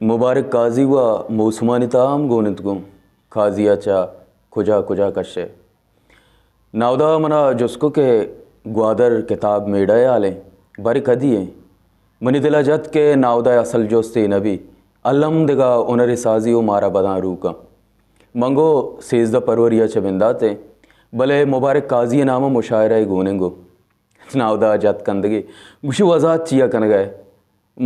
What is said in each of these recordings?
مبارک قاضی و موسمانی تہا ہم گون انت گوں، قاضی ءَ چہ کجا کجا کشئے؟ ناودا منا جست کو کہ گوادر کتاب میڑہ ءِ حال ایں، باریں کدی ایں؟ منی دل ءَ جت کہ ناودا ءِ اصل جست اے نہ بی، الم دگہ ہنر سازی و مارا بداں روکاں۔ من گو سیزدہ پروری ءَ چہ بندات ایں، بلے مبارک قاضی ءِ نام ءَ مشاعرہ ءِ گون انت گوں۔ ناودا ءَ جت کندگے، گوشی وضاحت چیا کنگا ئے؟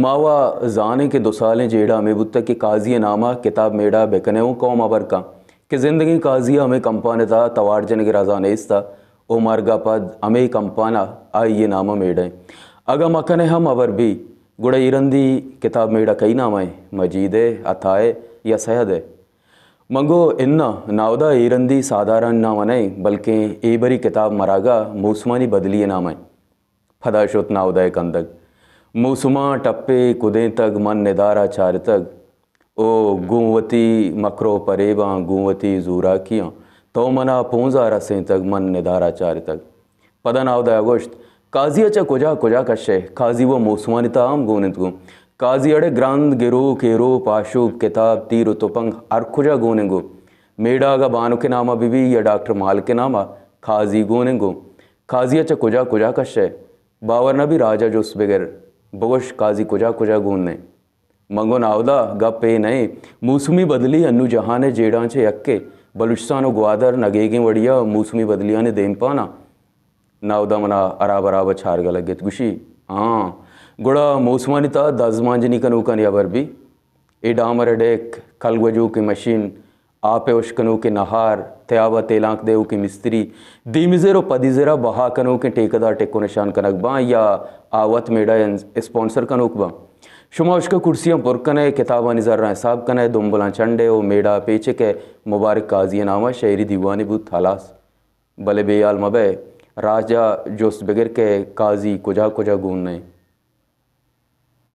ما وا زانیں کہ دو سالیں جیڑہ ہمے بوتگ کہ قاضی ءِ نام ءَ کتاب میڑہ بکنے اوں قوم ہبر کن کہ زندگیں قاضی ءَ ہمے کمپان ءِ تہا توار جنگ ءِ رضا نیست ءَ او مرگ ءَ پد ہمے کمپان ءَ آئی ءِ نام ءَ میڑہ ایں۔ اگاں مکنے ہم ہبر بی، گڑا اے رندی کتاب میڑہ کئی نام ءَ ایں؟ مجید ءِ، عطا ءِ یا سید ءِ؟ من گو اناں، ناودا، اے رندی سادارانی نام ءَ نہ ایں، بلکیں اے بری کتاب مراگہ موسمانی بدلی ءِ نام ءَ ایں۔ پدا شت ناودا ءِ کندگ۔ موسماں ٹپے کدینتگ، من ندارا چارتگ۔ او گوں وتی مکر و پریباں، گوں وتی زوراکیاں، تو منا پونزا رسینتگ، من ندارا چارتگ۔ پدا ناودا ءَ گوشت، قاضی ءَ چہ کجا کجا کشئے؟ قاضی و موسمانی تہا ہم گون انت گوں۔ قاضی اڑے گرند، گروک، ایروپ، آشوب، کتاب، تیر و تپنگ ہر کجا گون انت گوں۔ میڑہ اگاں بانک ءِ نام ءَ بہ بی یا ڈاکٹر مالک ءِ نام ءَ، قاضی گون انت گوں۔ قاضی ءَ چہ کجا کجا کشئے؟ باور نہ بی، راج ءَ جست بگر، بگوش قاضی کجا کجا گون ایں؟ من گو ناودا، گپ اے نہ ایں، موسمی بدلی انو جہان ءِ جیڑاں چہ یکے۔ بلوچستان و گوادر نگیگیں وڑیا موسمی بدلیانی دیمپان ءَ۔ ناودا منا ہراب ہراب ءَ چارگ ءَ لگت، گوشی، ہاں، گڑا موسمانی تہا دزمانجنی کنوکانی ہبر بی؟ اے ڈامر ءِ ڈیک، کلگوجوکیں مشین، آپ ءِ ہشکنوکیں نہار، تیاب ءَ تیلانک دئیوکیں مستری، دیمی زر و پدی زر ءَ بہا کنوکیں ٹیکہ دار ٹک و نشان کنگ باں یا آ وت میڑہ ءِ اسپانسر کنوک باں۔ شما ہشکہ کرسیاں پر کنئے، کتابانی زراں حساب کنئے، دمبلاں چنڈئے و میڑہ ءَ پیچکئے، مبارک قاضی ءِ نام ءَ شعری دیوانے بوت، ہلاس۔ بلے بے ہیال مہ بئے، راج ءَ جست بگر کہ قاضی کجا کجا گون نہ ایں۔